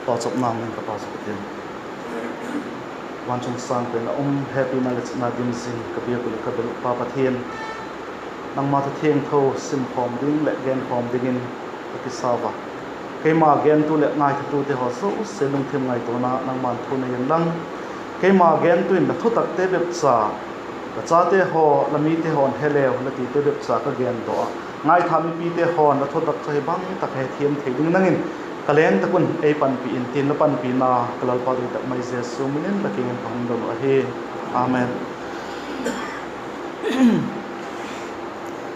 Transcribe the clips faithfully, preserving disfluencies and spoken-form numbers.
Pauchapna dingin ka pauchap ing. Van chung sâng pen a um, hepina leh chitna dim zing ka biak uh leh ka bel uh Pa Pathian, nangma thu thiangtho simkhawm ding leh genkhawm dingin ka kisa ua. Keima gentu leh ngaithatute haw zosia lungthim ngaituana nangma'n thu nei inlang, keima gentu in la thutakte bepcha, la chate haw, la mite haw'n he leu la tite bepcha ka gen daw a, ngaitha mipite haw'n la thutak chu hi bang tak a hethiam thei dingin nang in ka leng tak un ei panpi in tin, la panpina ka Lalpa doi tak mai Jesu min in la kiang in ka hung don uh ahi. Amen.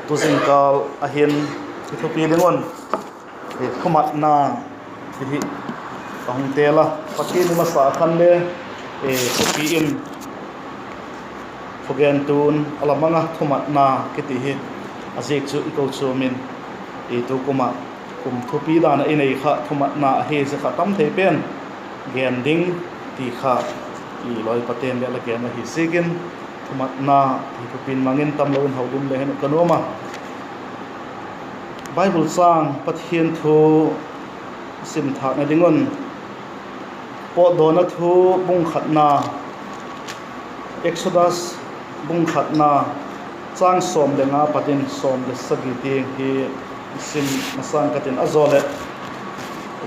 Tu zingkâl a hin i thupi ding un, thumatna ti hi a hung tel a, Pathian i masa khan le, thupi in thugentu'n a la mang a, thumatna kiti hi. A ziak chu i kochuam in tu kum ah kum thupi dan ah i nei kha thumatna ahi zia kha tam thei pen gen ding ti kha i lawipate'n le la gen ahi ziakin, thumatna ti thupi'n mang in tamlo in houlim le hen uh ka nuam a. Bible châng Pathian thu sim thâkna ding un, Pawtdawna thu bung khatna, Exodus bung khatna, châng sawm le nga pat in sawm le sagi tiang hi sim masang ka tin, a zaw leh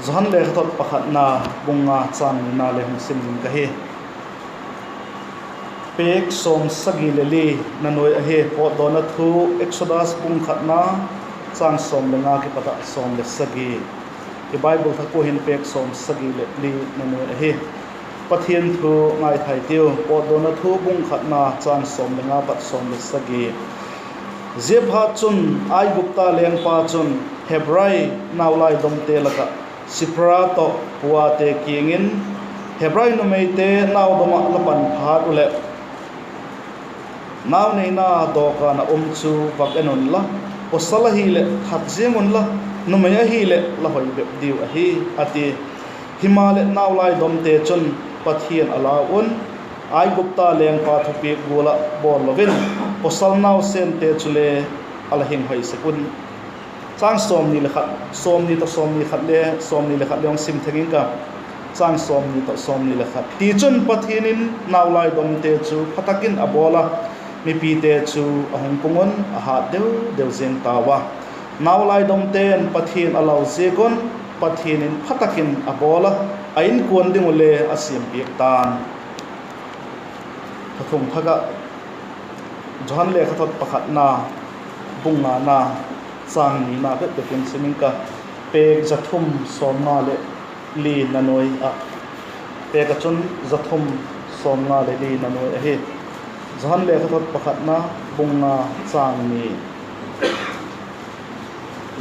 Johan lekhathot pakhatna, bung nga, châng nina le hung sim ding ka hi. Pêk sawmsagi le li na nuai ahi. Pawtdawna thu, Exodus bung khatna, châng sawm le nga kipat ah sawm le sagi. I Bible thak ua hin pêk sawmsagi leh li na nuai ahi. Pathian thu ngaithai tiu. Pawtdawna thu bung khatna, châng sawm le nga pat sawm le sagi. Ziaphatchun, Aigupta lengpa chun Hebrai naulaidomte lak ah Sipra tawh Puate kiang in, Hebrai numeite naudom ah la pan phat uh leh, nau neina dawkan ah um chu vak en unla, pawsal ahileh that ziang unla, numei ahileh la hoi bep diu ahi, a ti. Himaleh, naulaidomte chun Pathian a lau un, Aigupta lengpa thupiak gual ah bawl lo in, pawsal nausente chule a la hing hoi sek un. Châng sawmni le khat, sawmni tawh sawmni khat le, sawmni le khat le hung sim theng ing ka. Châng sawmni tawh sawmni le khat. Tichun, Pathian in naulaidomte chu phatak in a bawl a, mipite chu a hung pung un, a hât deu deu ziang tau a. Naulaidomte'n Pathian a lau ziak un, Pathian in phatak in a bawl a, a inkuan ding uh le a siampiak ta'n. Thuthung thak ah, Johan lekhathot pakhatna, bung ngana, châng nina bep bep in sim ing ka. Pêk za thum sawmnga leh li na nuai ah, pêk ah chun za thum sawmnga leh li na nuai ahi. Johan lekhathot pakhatna, bung nga, châng ni.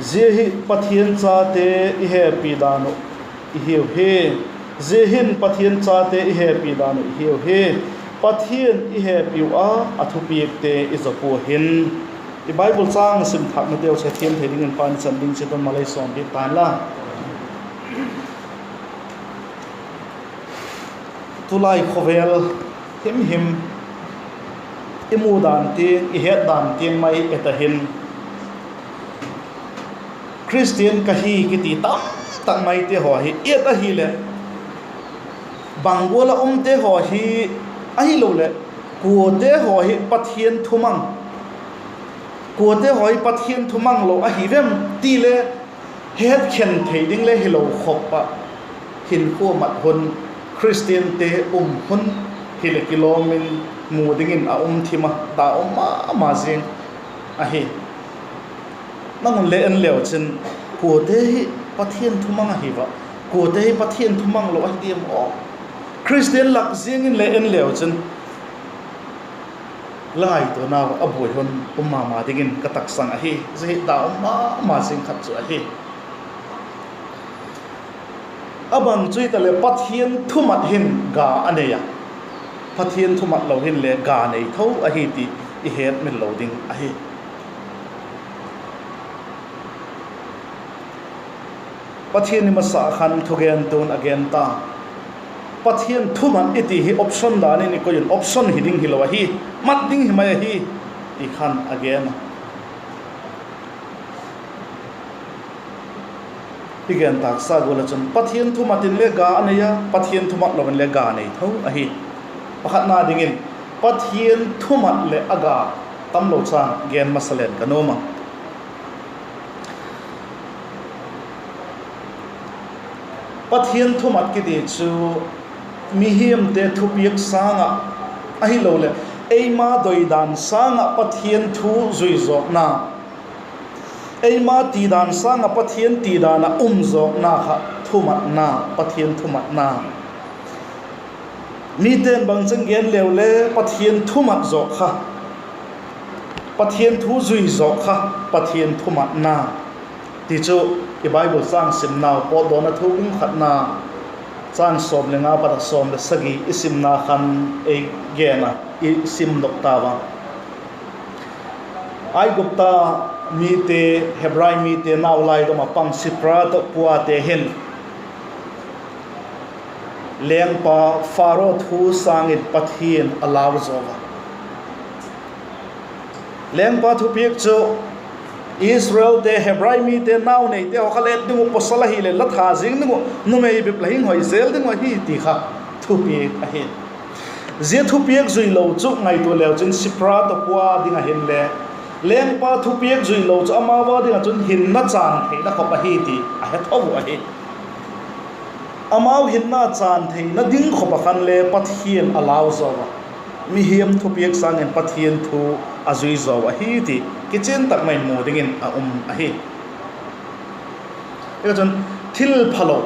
Zia hi Pathian chate i hepi dan uh i hiu hi. Zia hin Pathian chate i hepi dan uh i hiu hi. Pathian i hepiu a, a thupiakte i zop ua hin. I Bible châng sim thâknateu chu thiam thei dingin Pa'n i chan ding chiat un malei sawmpiak ta'n la. Tulai khawvel himhim i mu dan tiang, i het dan tiang mai et a hin, Khristian ka hi kiti tamtak maite haw hi et ahileh, bang gual ah umte haw hi, ahiloleh kuate haw hi Pathian thumang, kuate haw hi Pathian thumang lo ahi vem ti le hetkhen thei ding le hilo khop ah, hinkhua mat hun, Khristiante um hun hileh kilawm in mu dingin a um thim a, da um ma ma zing ahi. Nang un le en leu chin, kuate hi Pathian thumang ahi va, kuate hi Pathian thumang lo ahi diam aw? Khristian lak ziang in le en leu chin, la ngaituanau a buai hun um ma ma dingin ka taksang ahi. Zia hi da um ma ma zing khat chu ahi. A bang chu hitaleh, Pathian thumat hin ga a nei a, Pathian thumat lo hinle ga nei tho ahi ti i hetmil lo ding ahi. Pathian i masa khan thugentu'n a gen ta, Pathian thumat i ti hi option dan in i koi un, option hi ding hilo ahi, mat ding hi mai ahi, ti khan a gen a. I gen tâksa gual ah chun Pathian thumat in le ga a nei a, Pathian thumat lo in le ga nei tho ahi. Pakhatna dingin, Pathian thumat leh a ga tamlo chang gen masa leng ka nuam a. Pathian thumat kiti chu mihingte thupiak sâng ah, ahiloleh eima doidan sâng ah Pathian thu zui zawkna, eima tidan sâng ah Pathian tidan ah um zawkna kha thumatna, Pathian thumatna. Mite'n bangcheng gen leu le Pathian thumat zawk kha, Pathian thu zui zawk kha Pathian thumatna. Ti chu i Bible châng simnau Pawtdawna Thu bung khatna, châng sawm le nga pat a sawm le sagi i simna khan ei gen a, i simdok tau a. Aigupta mite, Hebrai mite nau lai dom ah pang Sipra tawh Puate hin lengpa Pharaoh thu sâng in Pathian a lau zaw a. Lengpa thupiak chu Israelte, Hebrai mite nau neite haw kha la et ding uh, pawsal ahileh la tha zing ding uh, numei bep la hing hoi zel ding uh ahi ti kha thupiak ahi. Zia thupiak zui lo chu ngaitua leu chin Sipra tawh Pua ding ah hinle, lengpa thupiak zui lo chu amau â ding ah chun hinna chân theina khop ahi ti a he tho uh ahi. Amau hinna chân theina ding khop ah khan le Pathian a lau zaw a, mihing thupiak sâng in Pathian thu a zui zaw ahi ti kichian tak mai mu dingin a um ahi. Chun, thil phalo,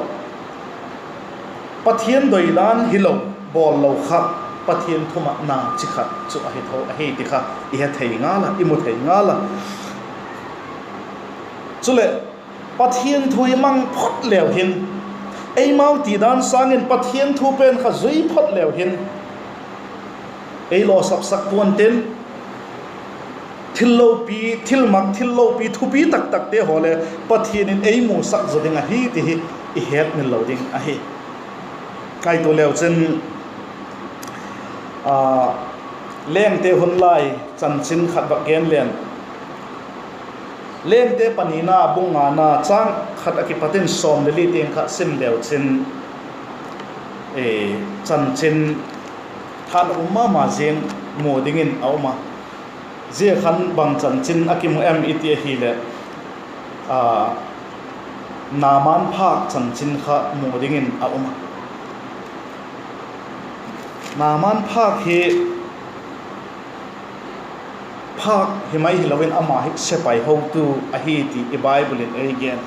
Pathian doidan hilo, bawl lo kha Pathian thumatna chi khat chu ahi tho ahi ti kha i he thei ngal a, i mu thei ngal a. Chuleh, Pathian thu i mang phot leu hin, eimau tidan sâng in Pathian thu pen kha zui phot leu hin, ei lawsapsak pua'n tin, thil lopi, thil mak, thil lopi thupi tak takte haw le Pathian in ei musak zaw ding ahi ti hi i hetmil lo ding ahi. Ngaitua leu chin, a, Lengte hun lai chanchin khat vak gen leng, Lengte panina bung ngana châng khat ah kipat in sawm le li tiang kha sim leu chin, chanchin tha um ma ma ziang mu dingin a um a. Zia khan bang chanchin a kimu em i ti ahileh, Naaman phâk chanchin kha mu dingin a um a. Naaman phâk hi, phâk hi mai hilo in ama hi sepai hotu ahi ti i Bible in ei gen.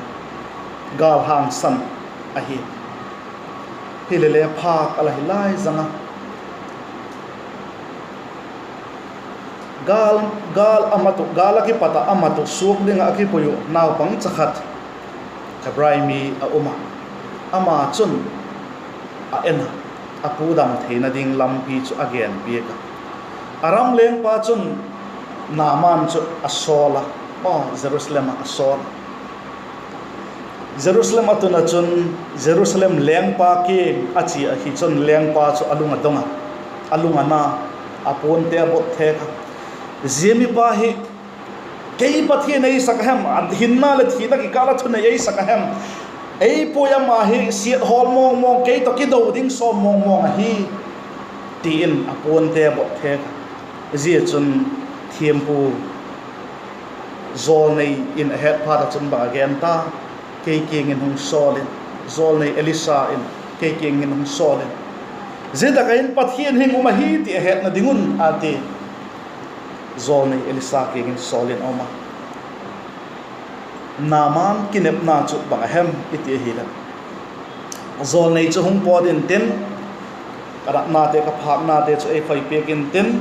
Gâl hangsan ahi. Hilele phâk a la hi lai zang a. Gâl, gâl a mat uh, gâl ah kipat ah a mat uh suak ding ah a kipui uh naupang cha khat, Hebrai mi a um a. Ama chun a en a, a pu dam theina ding lampi chu a gen piak a. A ram lengpa chun Naaman chu a sawl a, aw, Jerusalem ah a sawl a. Jerusalem a tun ah chun, Jerusalem lengpa kiang a chia ahi chun lengpa chu a lung a dong a, a lung a na, a puante a bot thek a. Zia mipa hi kei Pathian ei sak a hem, hinna leh thina kikâl ah thunei ei sak a hem, ei puai, ama hi siat hawl mawng mawng, kei tawh kido ding sawm mawng mawng ahi, ti in a puante a bot thek a. Zia chun thiampu jawlnei in a het phat ah chun bang a gen ta, kei kiang in hung sawl in, jawlnei Elisa in kei kiang in hung sawl in, zia tak ah in Pathian hing um ahi ti a hetna ding un a ti. Jawlnei Elisa kiang in sawl in a um a. Naaman kinepna chu bang a hem i ti ahileh, jawlnei chu hung pawt intin, a ratnate, ka phâknate chu ei khoi piak intin,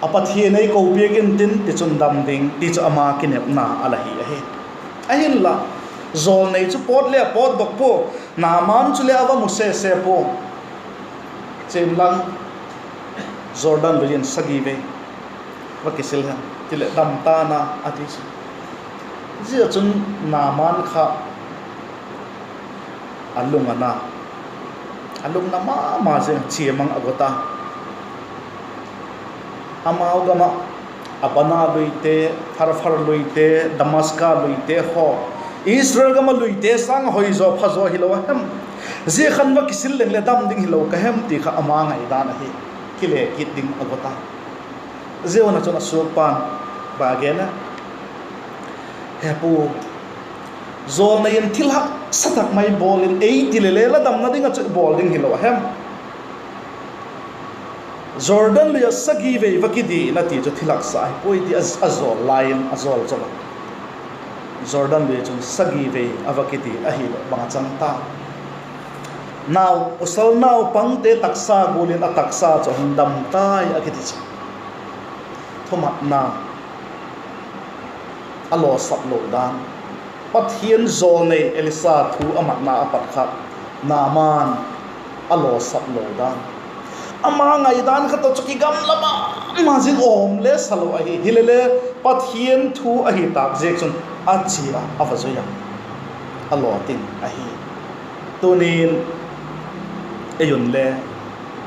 a Pathian ei ko piak intin, tichun dam ding ti chu ama kinepna a la hi ahi. Ahinla, jawlnei chu pawt le a pawtdok pua, Naaman chu le a va mu sese pua. Chin lang, Jordan lui in sagi vei va kisil hen, ti leh dam ta'n a, a ti chu. Zia chun Naaman kha a lung a na, a lung na ma ma ziang, chia mang a got a. Amau gam ah Abana luite, Pharpar luite, Damaska luite haw, Israel gam a luite sâng a hoi zaw pha zaw hilo a hem? Zia khan va kisil leng leh dam ding hilo ka hem ti kha ama ngaidan ahi. Kile kit ding a got a. Zia hun ah chun a suakpa'n ba gen a, He pu, jawlnei in thil haksa tak mai bawl in ei ti leh le la damna ding ah chu bawl ding hilo a hem? Jordan lui ah sagi vei va kidi na ti chu thil haksa ahi puai ti a, a jawl lai in a jawl chu a. Jordan lui ah chun sagi vei a va kidi ahileh bang a chang ta? Nau, pawsal naupangte taksa gual in a taksa chu a hung dam tai a kiti chu. Thumatna a lawsak lo dan. Pathian jawlnei Elisa thu a matna a pat kha Naaman a lawsak lo dan. Ama ngaidan kha tawh chu kigamla ma ma zing, awm le sa lo ahi. Hilele Pathian thu ahi tâk ziak chun a chia a, a va zui a, a lawting ahi. Tuni'n ei un le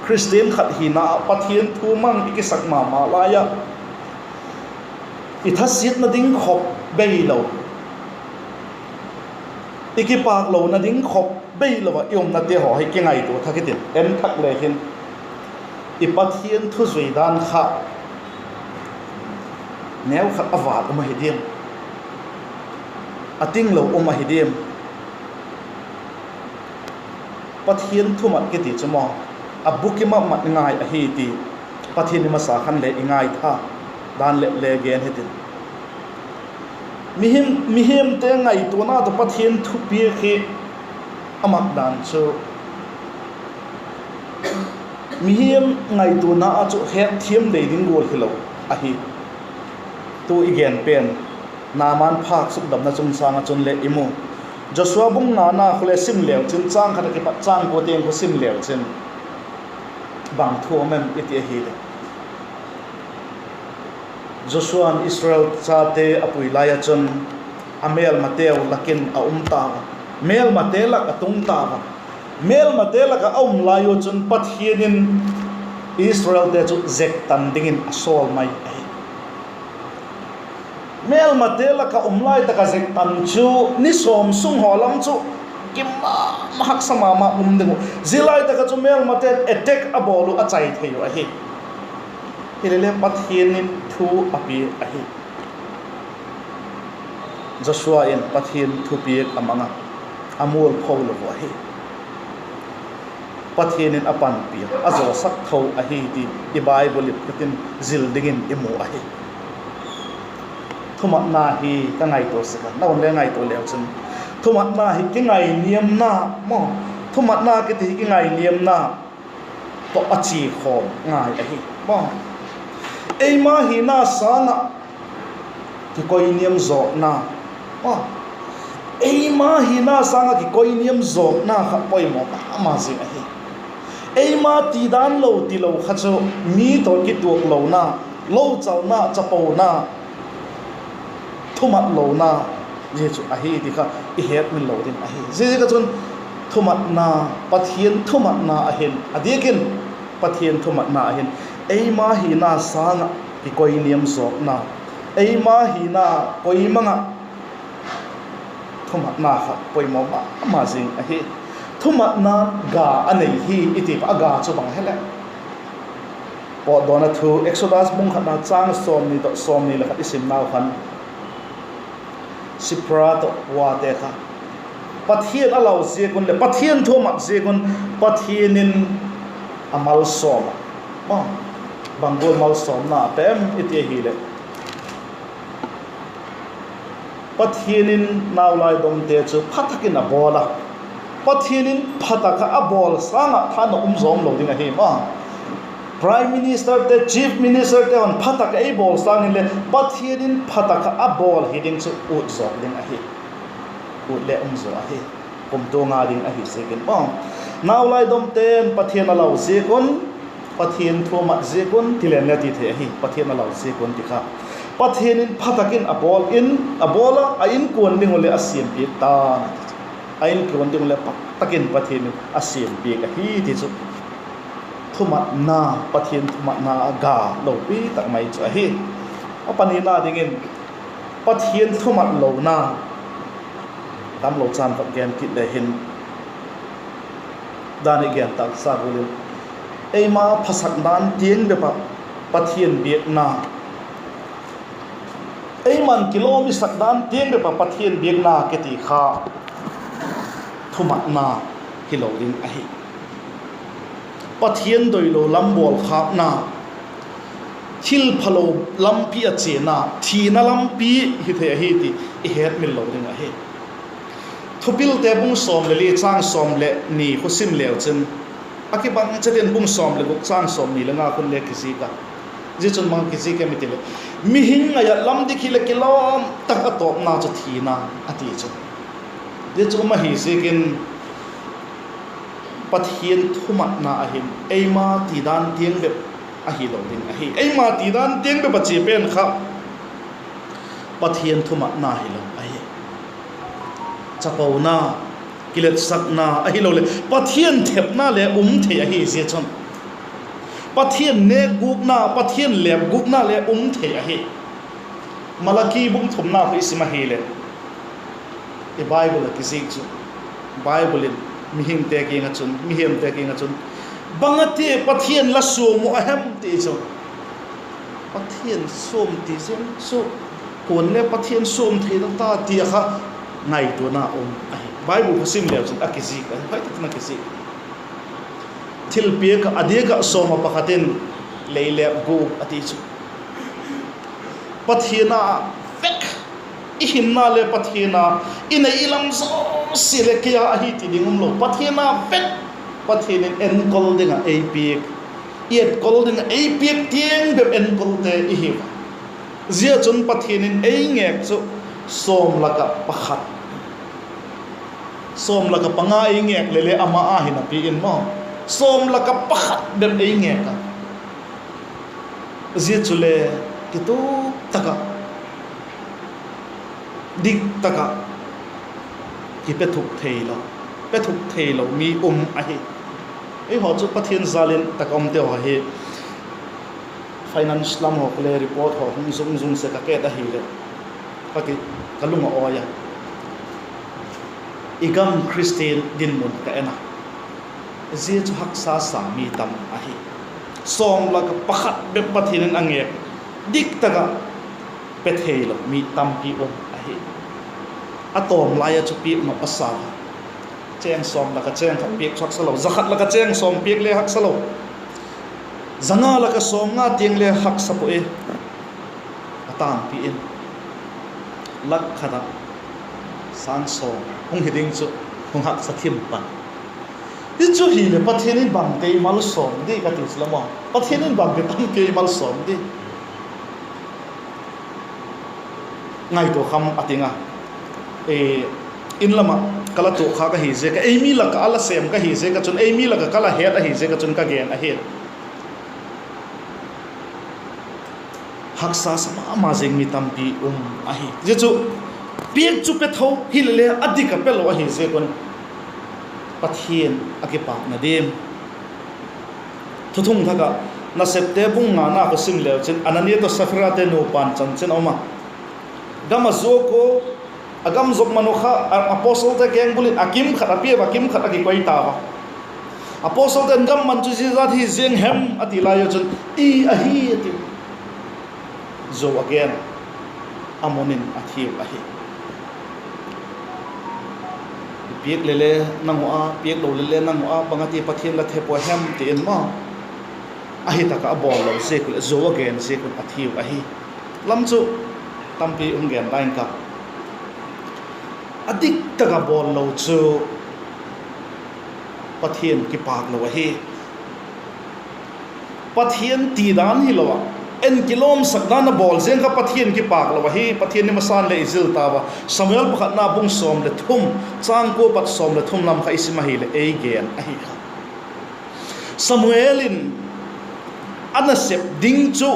Khristian khat hina ah Pathian thu mang i kisak ma ma lai ah, i thasiatna ding khop bei lo, i kipâk lona ding khop bei lo ah i umnate haw hi kingaitua thak hitin, en thak le hin, i Pathian thu zui dan kha neu khat a vât um ahi diam, a tinglo um ahi diam? Pathian thumat kiti chu maw, a bukim ah mat ngai ahi ti Pathian i masa khan le i ngaitha dan leh le gen hitin. Mihing, mihiamte ngaituana tawh Pathian thupiak hi a mat dan chu, mihiam ngaituana ah chu hetthiam dei ding gual hilo ahi. Tu i gen pen Naaman phâk sukdamna chungchâng ah chun le i mu. Joshua bung ngana khu le sim leu chin, châng khat a kipat châng kua tiang khu sim leu chin, bang thu um em i ti ahileh, Joshua'n Israel chate a pui lai ah chun a mêlmateu lak in a um tau a, mêlmate lak a tung tau a. Mêlmate lak ah a um lai u chun Pathian in Israelte chu zektan dingin a sawl mai ahi. Mêlmate lak ah um lai tak ah zektan chu ni sawm sung haw lam chu kim ma ma, haksa ma ma um ding uh. Zia lai tak ah chu mêlmate'n attack a bawl uh a chai thei uh ahi. Hilele Pathian in thu a piak ahi. Joshua in Pathian thupiak a mang a, a mualpho lo uh ahi. Pathian in a panpi a, a zawsak tho ahi ti i Bible ip khat in zil dingin i mu ahi. Thumatna hi ka ngaitua sek a, na un le ngaitua leu chun, thumatna hi kingainiamna maw, thumatna kiti hi kingainiamna tawh a chia khawm ngai ahi maw. Eima hina sâng ah kikoiniam zawkna, eima hina sâng ah kikoiniam zawkna kha poimaw ma ma zing ahi. Eima ti dan lo tilo kha chu mi tawh kituaklona, lochalna, chapona, thumatlona, zia chu ahi ti kha i hetmil lo ding ahi. Ziaziak ah chun thumatna, Pathian thumatna ahin, a diak in Pathian thumatna ahin, eima hina sâng ah kikoiniam zawkna, eima hina koi mang ah thumatna kha poimaw ma ma zing ahi. Thumatna ga a nei hi i ti a, ga chu bang hem leh, Pawtdawna thu Exodus bung khatna châng sawmni tawh sawmni leh khat i simnau khan, Sipra tawh Puate kha Pathian a lau ziak un leh Pathian thu a mat ziak un Pathian in a malsawm a. Bang gual malsawmna pe em i ti ahileh, Pathian in naulai domte chu pha tak in a bawl a. Pathian in pha tak ah a bawl sâng ah tha na um zawm lo ding ahi maw. Prime Ministerte, Chief Ministerte haw'n pha tak ah ei bawl sâng inle Pathian in pha tak ah a bawl hi ding chu ut zawk ding ahi. Ut le um zaw ahi. Kumtuang a ding ahi ziakin maw, naulai domte'n Pathian a lau ziak un, Pathian thu a mat ziak un ti leng le ti thei ahi, Pathian a lau ziak un ti kha. Pathian in pha tak in a bawl in, a bawl a, a inkuan ding uh leh a siampiak ta. A inkuan ding uh leh pha tak in Pathian in a siampiak ahi ti chu thumatna, Pathian thumatna a ga lopi tak mai chu ahi. A panina dingin, Pathian thumat lona Tamlo chan vak gen kit le hin, dan i gen tak sa gual in, eima phasak dan tiang bep ah Pathian biakna, eima'n kilawm i sak dan tiang bep ah Pathian biakna kiti kha thumatna hilo ding ahi. Pathian doilo lam bawlkhâkna, thil phalo lampi ah chiana, thina lampi hi thei ahi ti i hetmil lo ding ahi. Thupilte bung sawm leh li châng sawm leh ni khu sim leu chun, a kibang chet in bung sawm leh guk châng sawmni le nga khun le kizik a. Zia chun bang kizik em i ti leh, mihing ngai ah lam dik hileh kilawm tak a tawpna chu thina, a ti chu. Zia chu um ahi ziakin, Pathian thumatna ahin eima ti dan tiang bep ahilo ding ahi. Eima ti dan tiang bep a chia pen kha Pathian thumatna hilo ahi. Chapona, kiletsakna ahiloleh Pathian thepna le um thei ahi zia chun. Pathian nêkgûkna, Pathian lêpgûkna le um thei ahi. Malaki bung thumna khu i sim ahileh, i Bible ah kizik chu, Bible in mihingte kiang ah chun, mihiamte kiang ah chun, bang a ti Pathian la suam uh a hem ti chu, Pathian suam ti zing chu, kuan le Pathian suam thei lo ta ti a kha ngaituana um ahi. Bible kha sim leu chun a kizik ahi, hoi tak in a kizik. Thilpiak ah a diak ah sawm ah pakhat in lei lêpgûk a ti chu, Pathian a vek, i hinna le Pathian a, i nei i lam zosia le kei a ahi ti ding umlo, Pathian a vek, Pathian in enkol ding ah ei piak, i enkol ding ah ei piak tiang bep enkolte i hi a. Zia chun Pathian in ei ngêk chu sawm lak ah pakhat, sawm lak ah panga ei ngêk leh le ama a hin a pia in maw, sawm lak ah pakhat bep ei ngêk a. Zia chule kituk tak ah, dik tak ah, kipe thuk theilo, pe thuk theilo mi um ahi. Eihaw chu Pathian jâl in tak a umte haw hi, finance lam haw khu le report haw hung zung zung sek a, ka et ahileh ka lung a awi a. I gam Khristian dinmun ka en a, zia chu haksa sa mi tam ahi. Sawm lak ah pakhat bep Pathian in a ngêk, dik tak ah pe theilo mi tampi um ahi. A tawm lai ah chu piak nop a sa a, chêng sawm lak ah chêng khat piak chu haksa lo, za khat lak ah chêng sawm piak le haksa lo, za nga lak ah sawmnga tiang le haksa pua e. A tângpi in lak khat ah sâng sawm hung hi ding chu hung haksa thim pan. Hi chu hileh Pathian in bangte malsawm di ka ti chu la maw, Pathian in bangte tampi malsawm di. Ngaitua kham a ting a, in lam ah ka la tuak kha ka hi ziak a, ei mi lak ah a la sêm ka hi ziak ah chun, ei mi lak ah ka la het ahi ziak ah chun ka gen ahi. Haksa sa ma ma zing mi tampi um ahi. Zia chu piak chu pe tho hile le a dik ah pe lo ahi ziak un Pathian a kipâkna dim. Thuthung Thak ah Nasepte bung ngana kha sim leu chin Anania tawh Saphirate nupa chanchin a um a. Gam a zuak ua, a gam zuak man uh kha, apostlete kengbul in a kim khat a pia ua, kim khat a kikoi ta ua. Apostleten gam man chu zia zat hi ziang hem a ti lai uh chun, i ahi a ti. Zuau a gen, a mun in a thiu ahi. Piak le le nang uh a, piak lo le le nang uh a, bang a ti Pathian la thep ua hem ti in maw. Ahi tak ah a bawl lo ziak uh leh zuau a gen ziak un a thiu ahi. Lam chu tampi hung gen ding ka, a dik tak ah bawl lo chu Pathian kipâk lo ahi. Pathian ti dan hilo ah, en kilawmsak dan a bawl ziang kha Pathian kipâk lo ahi. Pathian ni masan leh i zil ta ua, Samuel pakhatna bung sawm leh thum, châng kua pat sawm leh thum lam kha i sim ahileh ei gen ahi kha. Samuel in a nasep ding chu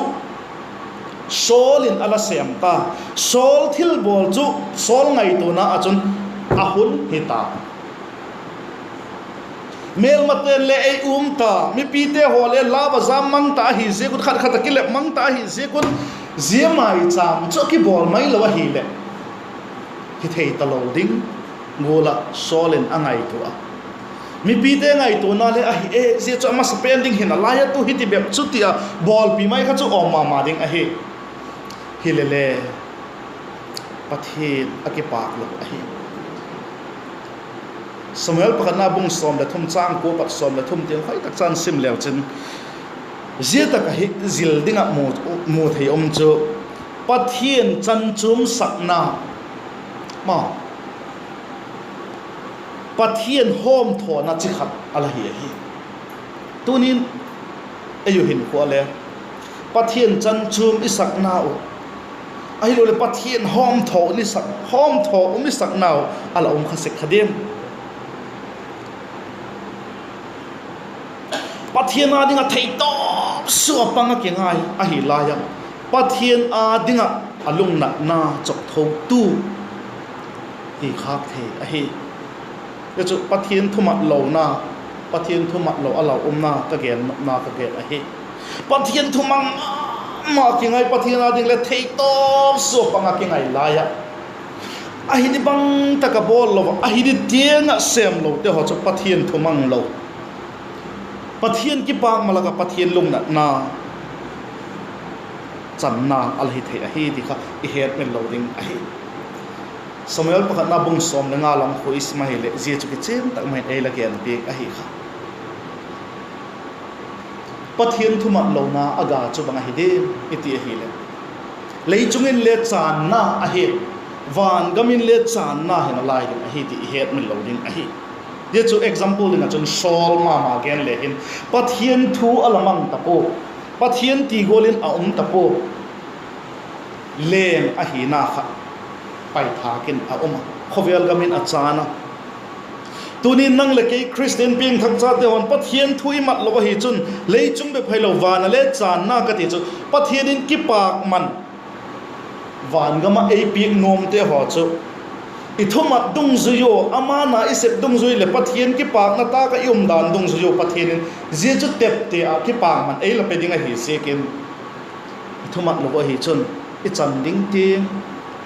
Saul in a la sêm ta. Saul thilbawl chu Saul ngaituana ah chun a hun hi ta. Mêlmate'n le ei um ta, mipite haw le lau a jam mang ta ahi ziak un, khat khat a kilep mang ta ahi ziak un, zia mâichâm chu a kibawl mai lo ahileh hi thei talo ding. gual ah Saul in a ngaitua a. Mipite ngaituana le ahi e, zia chu a masapen ding hi nalai a, tu hiti bep chu ti a bawlpi mai kha chu awm ma ma ding ahi. Hilele, Pathian a kipâk lo ahi. Samuel pakhatna bung sawm leh thum châng kua pat sawm leh thum tiang hoi tak chan sim leu chin, zia tak ahi zil ding ah mu, mu thei um chu Pathian chan chuam sakna, ma, Pathian hawmthawna chi khat a la hi ahi. Tunin ei u hinkhua le Pathian chan chuam i sakna uh, ahiloleh Pathian hawmthaw ni sak, hawmthaw um i sakna uh a la um kha sek kha diam? Pathian â ding ah theitawp sua pang ah kingai ahi lai a, Pathian â ding ah a lungnatna chawkthotu hi khâk thei ahi. Zia chu Pathian thumat lona, Pathian thumat lo a la umna ka gen nopna ka gen ahi. Pathian thumang ma ma kingai, Pathian â ding leh theitawp sua pang ah kingai lai ah, ahi di bang tak a bawl lo ah, ahi di tiang ah sêm lote haw chu Pathian thumang lo, Pathian kipâkman lak ah Pathian lungnatna channa a la hi thei ahi ti kha i hetmil lo ding ahi. Samuel pakhatna bung sawm leh nga lam khu i sim ahileh zia chu kichian tak mai in ei la gen piak ahi kha. Pathian thumat lona a ga chu bang ahi diam i ti ahileh, lei chung inle chânna ahi, van gam inle chânna hi nalai ding ahi ti i hetmil lo ding ahi. Zia chu example ding ah chun Saul ma ma gen le hin, Pathian thu a la mang ta pua, Pathian ti gual in a um ta pua, leng ahina kha paithâk in a um a, khawvel gam in a chân a. Tunin nang leh kei Khristian piangthak chate haw'n Pathian thu i mat lo ahi chun, lei chung bep hilo van ah le chânna ka ti chu, Pathian in kipâkman van gam ah ei piak nuamte haw chu i thumat dungzui ua, ama na i sep dungzui leh Pathian kipâkna tâk ah i umdan dungzui ua Pathian in zia chu tepte ah kipâkman ei la pe ding ahi ziakin, i thumat lo ahi chun i chan ding tiang,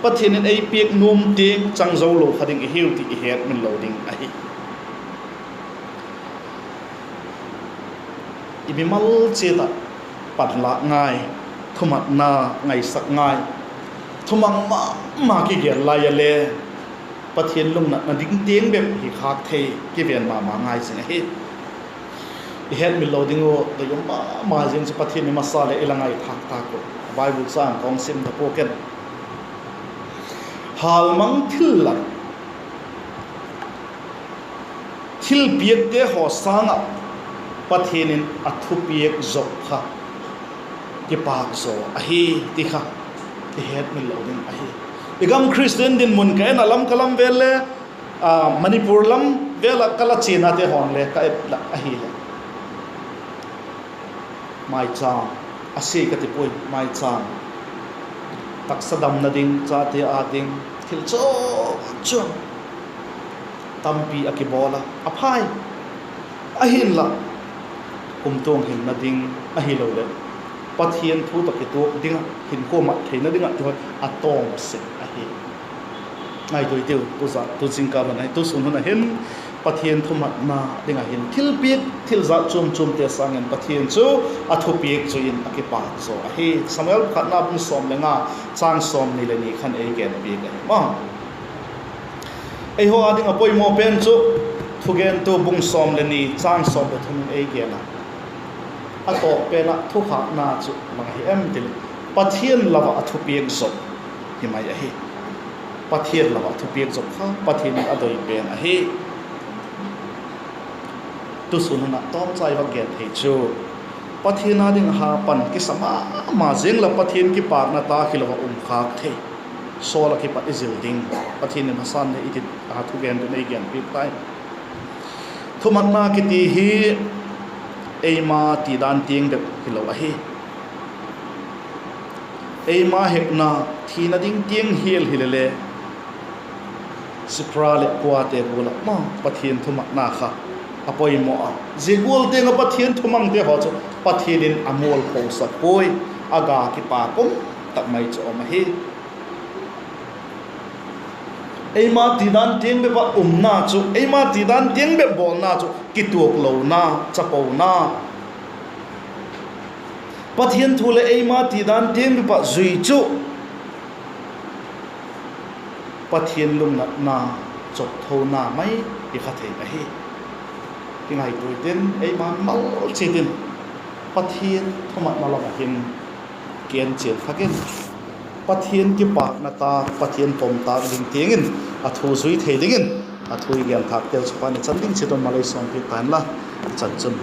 Pathian in ei piak nuam tiang chang zo lo kha ding i hiu ti i hetmil lo ding ahi. I mimal chiat ah panlâk ngai, thumatna ngaisak ngai, thumang ma ma kigel lai a le Pathian lungnatna ding tiang bep hi khâk thei, kiven ma ma ngai zing ahi. I hetmil lo ding uh dei um ma ma zing chu Pathian i masa leh i la ngaithâk tâk uh, Bible châng ka hung sim ta pua ken. Hâlmang thillat, thilpiakte haw sâng ah Pathian in a thupiak zawp kha kipâk zaw ahi ti kha i hetmil lo ding ahi. I gam Khristian dinmun ka en a, lam ka lam vel le, Manipur lam vel ah ka la chianate haw'n le ka et lak ahileh, maichâm, a sia ka ti puai, maichâm, taksa damna ding, chate â ding, thil chuam chuam tampi a kibawl a, a phai. Ahinla, kumtuang hinna ding ahiloleh Pathian thu tawh kituak ding ah, hinkhua mat theina ding ah ti haw a tawm sek ahi. Ngaituai tiu, tu zingkal hun ahi, tu sûn hun ah hin Pathian thumatna ding ah hin thilpiak, thil jat chuam chuamte sâng in Pathian chu a thupiak chu in a kipâk zaw ahi. Samuel pakhatna bung sawm le nga, châng sawmni le ni khan ei gen piak ahi maw. Eihaw â ding a poimaw pen chu Thugentu bung sawm le ni, châng sawm le thum in ei gen a. A tawp pen ah thukhâkna chu bang ahi em ti leh, Pathian lo ah a thupiak zawp hi mai ahi. Pathian lo ah thupiak zawp kha Pathian in a doi pen ahi. Tu sûn hun ah tawmchai vak gen thei chu, Pathian â ding a ha pan kisa ma ma zing la Pathian kipâkna tâk hilo ah um khâk thei. Saul ah kipat i zil ding, Pathian in a san le i ti a thugentu'n ei gen piak tai. Thumatna kiti hi eima ti dan tiang bep hilo ahi. Eima hekna, thina ding tiang hial hilele, Sipra leh Puate gual ah maw Pathian thumatna kha a poimaw a. Zia gual tiang ah Pathian thumangte haw chu Pathian in a mualphosak puai, a ga kipâk um tak mai chu um ahi. Eima tidan tiang bep ah umna chu, eima tidan tiang bep bawlna chu kituaklona, chapona. Pathian thu leh eima tidan tiang bep ah zui chu Pathian lungnatna, chawpthona mai i kha thei ahi. Kingaitua intin, eima mal chiat in Pathian thumanna lam ah hin kienchian thak in, Pathian kipâkna tâk, Pathian pom tâk ding tiang in a thu zui thei dingin a thu i gen thâkteu chu pan i chan ding chiat un malei sawmpiak ta inla, i chan chun